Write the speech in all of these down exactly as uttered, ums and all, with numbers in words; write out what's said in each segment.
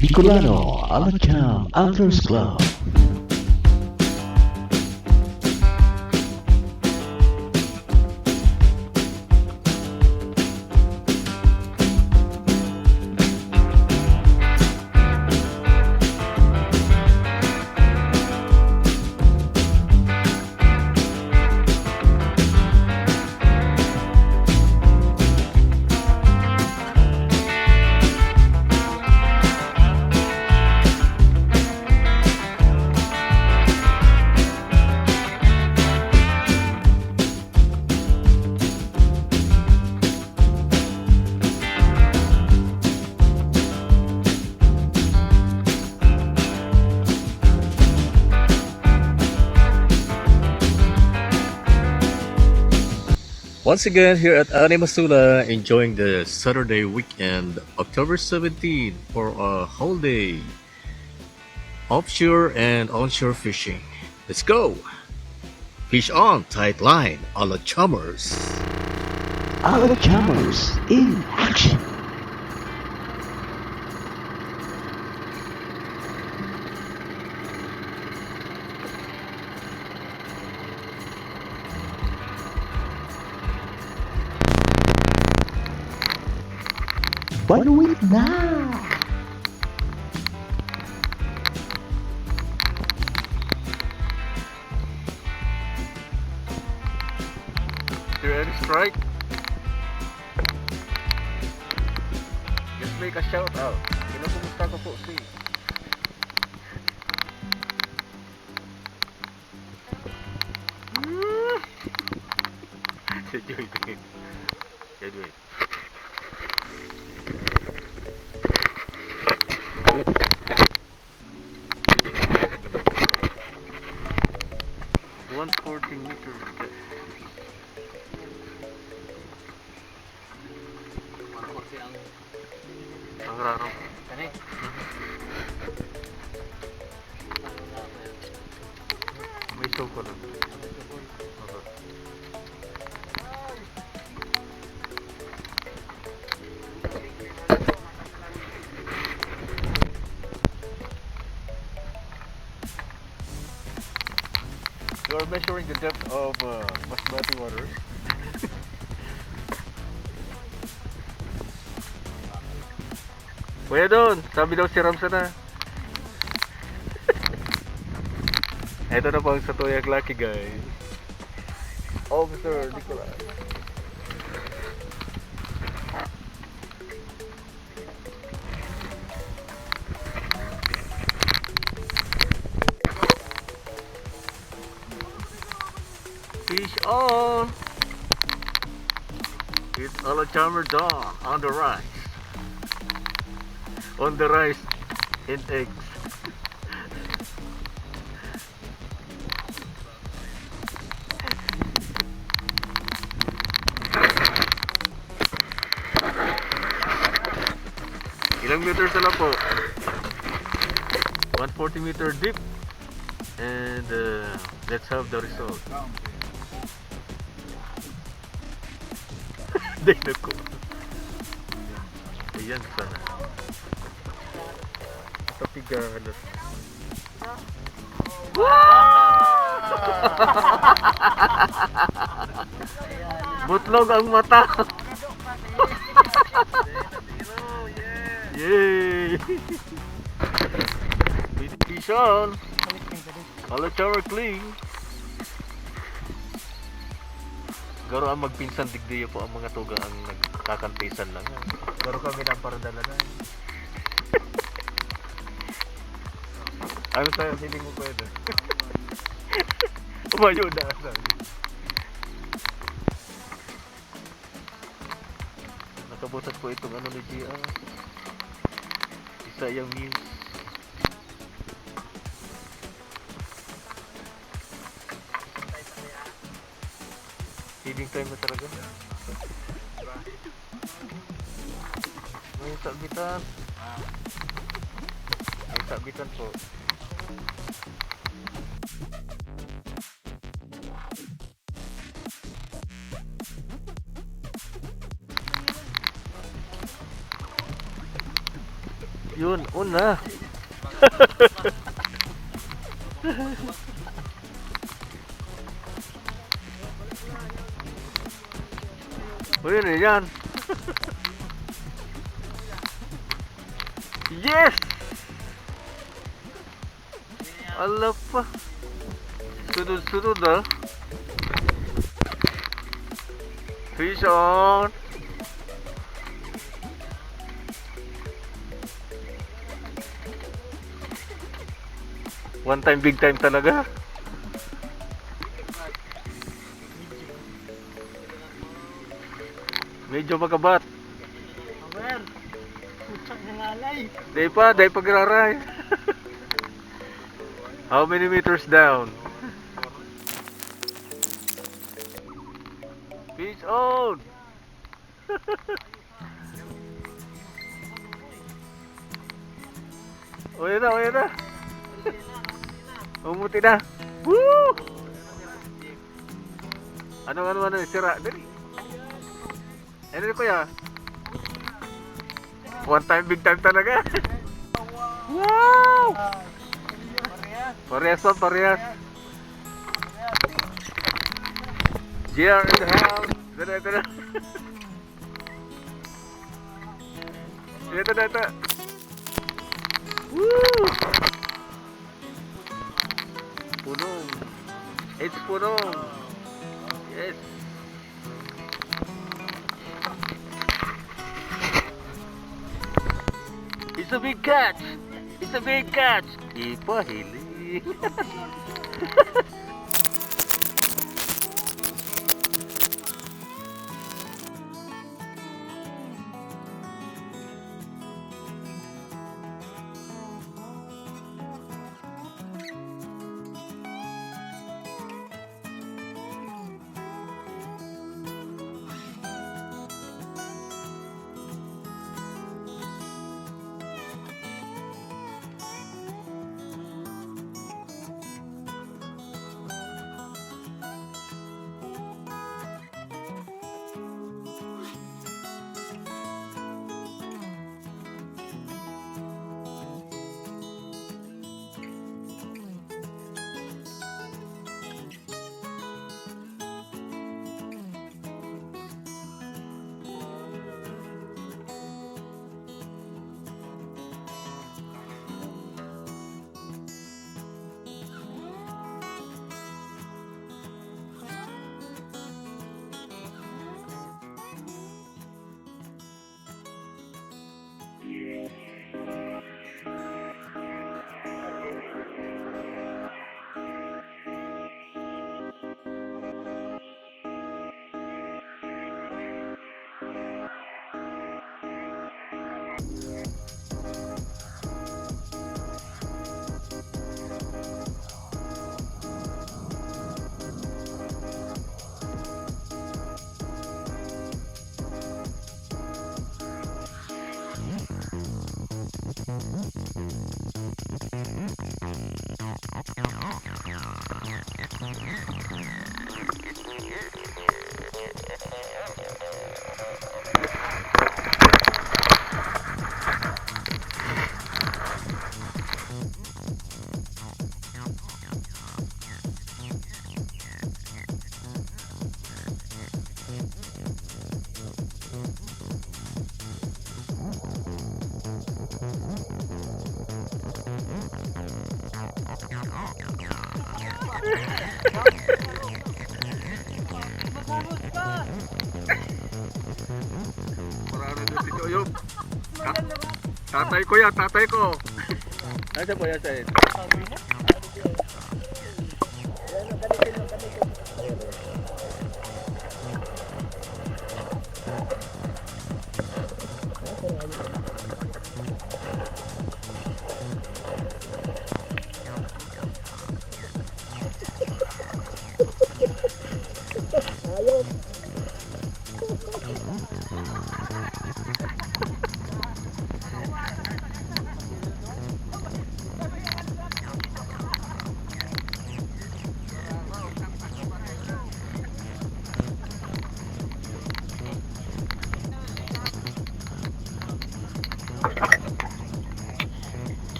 Bicolano Alacham Anglers Club. Once again, here at Animasula, enjoying the Saturday weekend, October seventeen, for a whole day offshore and onshore fishing. Let's go! Fish on, tight line, Alachammers. Alachammers in action. Banwit na! There any strike? Just make a shout out. Kinukumusta ko po si Si Joy Joy. Joy Joy. One forty meters. Ang raro. Kani? May suko lang. Opo. You are measuring the depth of uh, Masbate waters. Kuya Don, sabi daw si Ramsa na. Ito na po ang Satuyang Lucky, guys. Officer Nicolas. Fish on! It's Alachammer Don on the rice. On the rice and eggs. Ilang meters na lang po? One forty meter deep. And uh, let's have the result. Dahil ko. Ayan sana. Kapigahan na. Butlog ang mata. Yay! Vision! Hello, Chowder Cling! Garo ang magpinsan digdi po ang mga tugang ang nagkakantisan lang. Garo kami lang para dala na. Ano sa'yo, feeling mo pwede? Umayo na, sabi. Nakabusag po itong ano ni G R. Isa yung muse. Feeding time na talaga. May sabitan. May sabitan po. Yun, una. O, yun na yan. Yes! Ala pa. Sunod-sunod, ah. Fish on. One time, big time talaga. Medyo makabat. Power. Putsak na ngalay. Day pa, day pa giraray. How many meters down? Fish on! Uy na, uy na. Umuti na. Woo! Ano, ano, ano, sira. Dali. Ano ni kuya? One time, big time talaga. Wow! Parehas pa, parehas. G R in the house. Ito na, ito na. Ito na, ito. Woo! Punong. It's punong. Yes. It's a big catch. It's a big catch. Ipahiling. Parang na si Kuya. Ta-, tatay ko yan, tatay ko. Nasaan po yan, sir?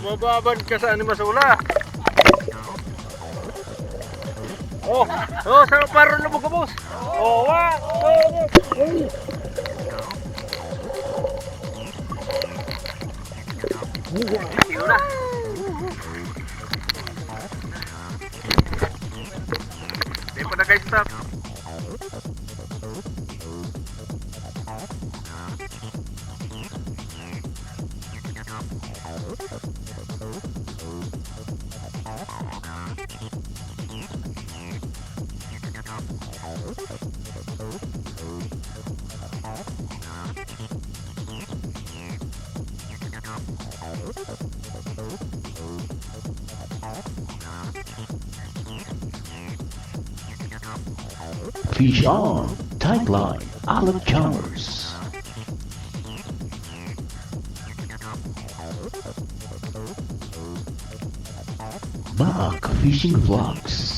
Mababan ka sa animasula. Oh, oh, sa paro na mo, boss. Oh, wa. Oh, oh. Yun na. Di pa na guys, stop. Fish on, Tightline, Alak Chowers. Maak Fishing Vlogs.